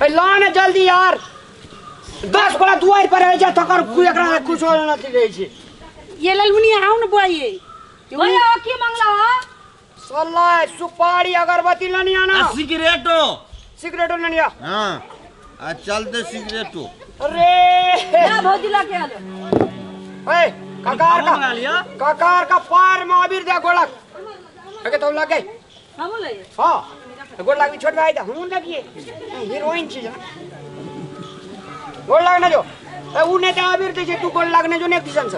ए ला ने जल्दी यार। 10 गोला दुआरि पर रहै छै तकर कोई एकरा कुछो नहि रहै छै। ये ललमुनिया आउ ने बुआ ये। भैया की मंगला हो? सल्ला सुपारी अगरबत्ती लनी आना। आ सिगरेटो। सिगरेटो लनी आ। हां आ चलते सिगरेटो। अरे ना भौजी ला के आलो। ए ककार का ककार का पार में अबीर दे गोलक। अगे तो लगे। हम ले। हां गोड़ लागी छोट भाई हम लगिए हीरोइन छी ना। गोड़ लागने जो ए उ ने त अबीर दे छै तू गोड़ लागने जो ने किसन से।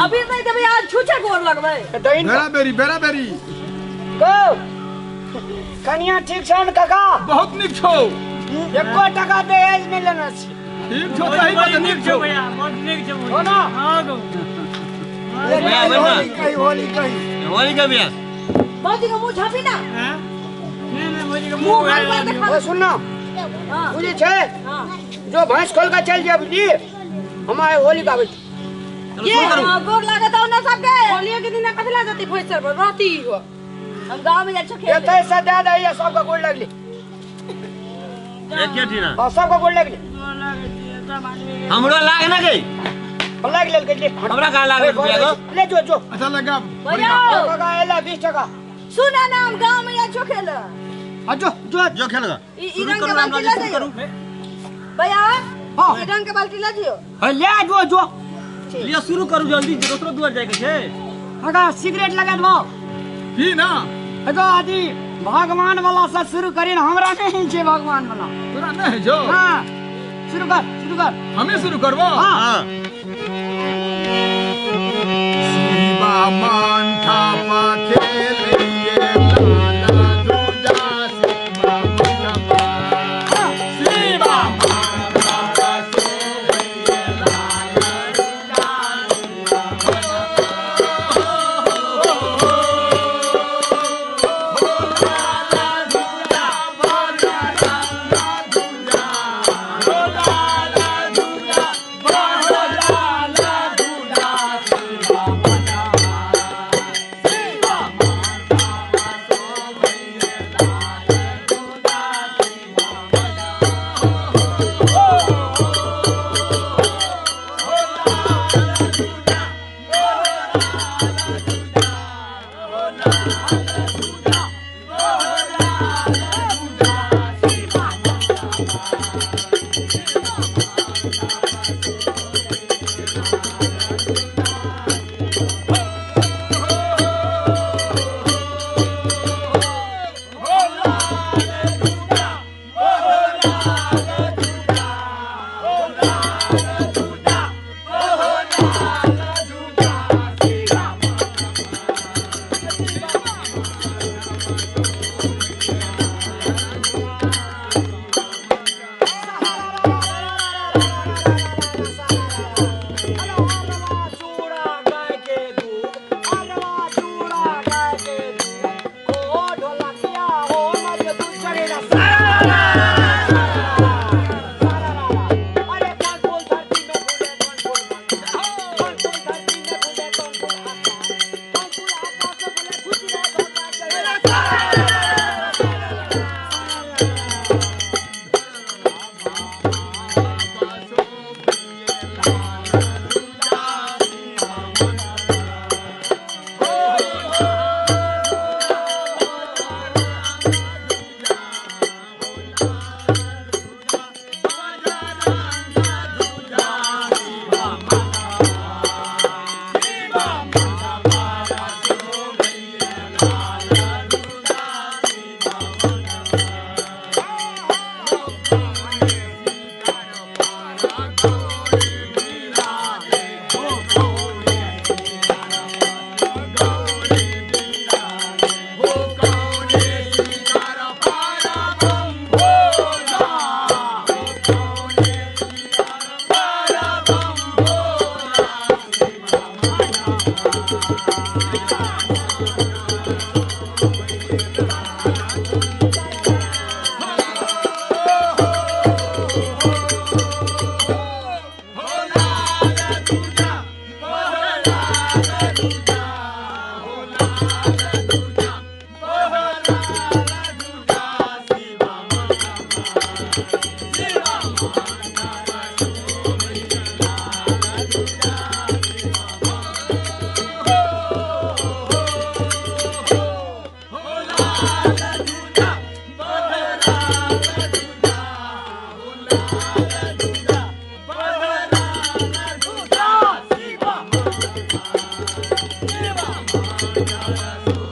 अबीर नहीं देबै आज छुछे गोड़ लगबै। बेरा बेरी बेरा बेरी गो कनिया ठीक छन काका? बहुत नीक छौ। एको टका दहेज नहीं लेना छी। ठीक छौ सही बात नीक छौ भैया बहुत नीक छौ। हो ना? हां गो भैया होली कही होली कही होली का भैया। भौजी के मुंह झापी ना। हां नहीं नहीं भौजी के मुंह घर पर देखा। ओ सुन ना हां बुझी छै। हां जो भैंस खोल के चल जा बुझी हम आए होली गाबै। ये गोर लागत हो ना सबके। होलिया के दिन कथला जती भैंस पर रहती हो। हम गांव में जा छो खेले। एतै से दे दे ये सबके गोड़ लगली। एके ठीना हां सबके गोड़ लगली। हमरो लाग ना गई लाग लेल गई। हमरा का लाग रुपया गो ले जो जो अच्छा लगा भैया काका एला 20 टका। सुना ना हम गांव में जा छो खेले। हां जो जो जो खेलगा ई रंग के बाल्टी ला दियो भैया। हां ई रंग के बाल्टी ला दियो। हां ले जो जो लिया शुरू करू जल्दी दोसरो दुआर जाय के छै। काका सिगरेट लगा दो की ना एगो आदि भगवान वाला से शुरू करी न हमरा नहीं छै भगवान वाला। तोरा नहीं है जो? हां शुरू कर शुरू कर। हमें शुरू करबो? हां शिवा मान थापा खेलिए लाला दूजा शिवा थापा शिवा मान थापा खेलिए लाला दूजा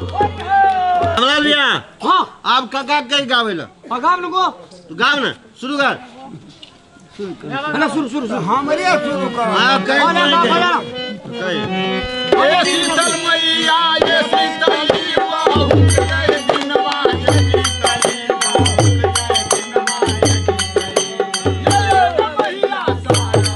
हमरा लिया। हाँ। आब काका के गावे ला। हाँ, गाव न गो। तू गाव ना, शुरू कर। ना, शुरू शुरू शुरू। हमरे शुरू कर। हाँ, कह। बोला, कह। बोला। कह। ये शीतल मैया ये शीतली बाहु गए दिनवा ये शीतली बाहु गए दिनवा ये शीतली ये मैया सारा।